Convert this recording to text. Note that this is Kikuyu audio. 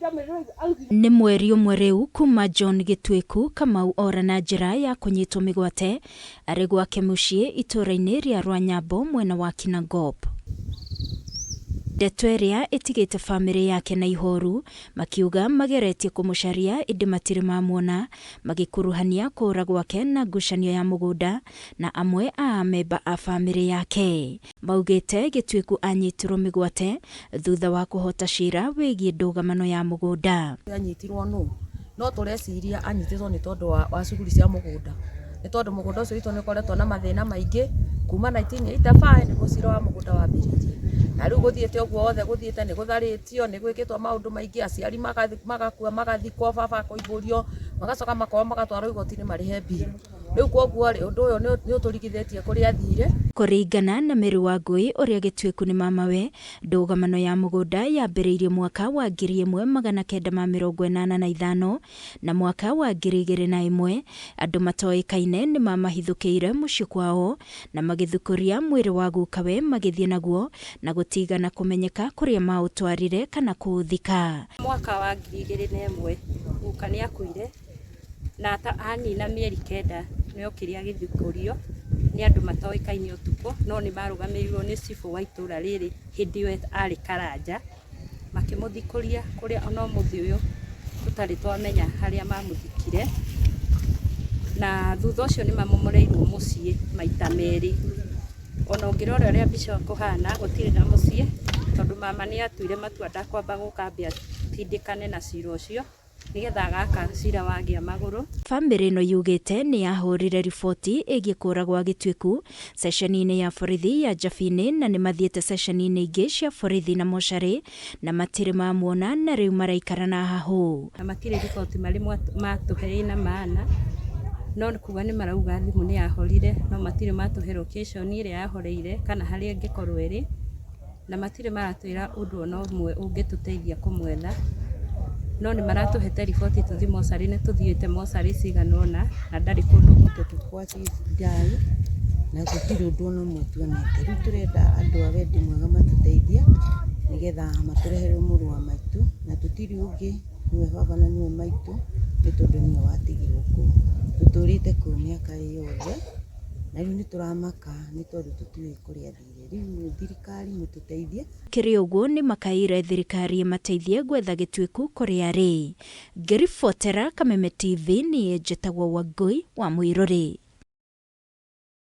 Nĩ mweri ũmwe rĩu kuma John Gĩtuĩku Kamau ora na njĩra ya kũnyitwo mĩgwate arĩ gwake mũciĩ itũũra-inĩ rĩa Rwanyambo mwena wa Kinangop. Ndeto ĩrĩa ĩtigĩte famĩlĩ yake na ihoru makiuga mageretie kũmũcaria ĩndĩ matirĩ mamuona, magĩkuruhania kũũra gwake na ngucanio ya mũgũnda na amwe a amemba a famĩlĩ yake. Maugĩte Gĩtuĩku anyitirwo mĩgwate thutha wa kũhota cira wĩgiĩ ndũgamano ya mũgũnda. Anyitirwo nũ? No tũreciria anyitĩtwo nĩ tondũ wa cuguri cia mũgũnda, nĩ tondũ mũgũnda ũcio witũ nĩ ũkoretwo na mathĩna maingĩ kuma 1985 nĩguo cira wa mũgũnda wambĩrĩirie, na rĩu gũthiĩte ũguo wothe gũthiĩte nĩ gũtharĩtio, nĩ gwĩkĩtwo maũndũ maingĩ, aciari magakua magathikwo, baba akoimbũrio, magacoka makoywo magatwarwo igoti-inĩ marĩhe mbirũ. Rĩu kwoguo rĩ, ũndũ ũyũ nĩ ũtũrigithĩtie kũrĩa athire. Kũringana na Mary Wangũi ũrĩa Gĩtuĩku nĩ mamawe, ndũgamano ya mũgũnda yambĩrĩirie mwaka wa 1985 na mwaka wa 2001 andũ matoĩkaine nĩ mamahithũkĩire mũciĩ kwao na magĩthukũria mwĩrĩ wa gukawe magĩthiĩ naguo na gũtigana kũmenyeka kũrĩa maũtwarire kana kũũthika. Mwaka wa 2001 guka nĩ akuire na anina mĩeri kenda nĩ okire agĩthikũrio nĩ andũ matoĩkaine ũtukũ, no nĩ marũgamĩrĩirwo nĩ cibũ wa itũra rĩrĩ hĩndĩ ĩyo arĩ Karanja, makĩmũthikũria kũrĩa ona ũmũthĩ ũyũ tũtarĩ twamenya harĩa mamũthikire, na thutha ũcio nĩ mamomoreirwo mũciĩ maita merĩ. Ona ũngĩrora ũrĩa mbica kũhana gũtirĩ na mũciĩ, tondũ mama nĩ atuire matua ndakwamba gũka ambe atindĩkane na cira ũcio. Nĩgetha agaka cira wagĩa magũrũ. Famĩlĩ ĩno yugĩte nĩ yahũrire riboti ĩgiĩ kũũra gwa Gĩtuĩku ceceni-inĩ ya borithi ya Njabini na nĩ mathiĩte ceceni-inĩ ingĩ cia borithi na mocarĩ na matirĩ mamuona na rĩu maraikara na hahũ. Na matirĩ riboti marĩ matũhe ĩna maana, no kuga nĩ marauga thimũ nĩ yahorire no matirĩ matũhe location ĩrĩa yahoreire kana harĩa ĩngĩkorwo ĩrĩ. Na matirĩ maratwĩra ũndũ ona ũmwe ũngĩtũteithia kũmwetha, no nĩ maratũhete riboti tũthiĩ mocarĩ, nĩ tũthiĩte mocarĩ cigana ũna na ndarĩ kũndũ. Tũkwa thayũ na gũtirĩ ũndũ ona ũmwe tuonete. Rĩu tũrenda andũ a wendi mwega matũteithie nĩgetha matũrehere mũrũ wa maitũ na tũtirĩ ũngĩ nĩwe baba na nĩwe maitũ nĩ tondũ nĩwe watigirwo kũu. Tũtũrĩte kũu mĩaka ĩyo yothe na rĩu nĩ tũramaka nĩ tondũ tũtiũĩ kũrĩa athire. Rĩu thirikari mũtũteithie. Gũkĩrĩ ũguo nĩmakaĩire thirikari ĩmateithie gwetha Gĩtuĩku kũrĩa arĩ. Ngĩribotera Kameme TV niĩ njĩtagwo Wangũi wa Mũirũrĩ.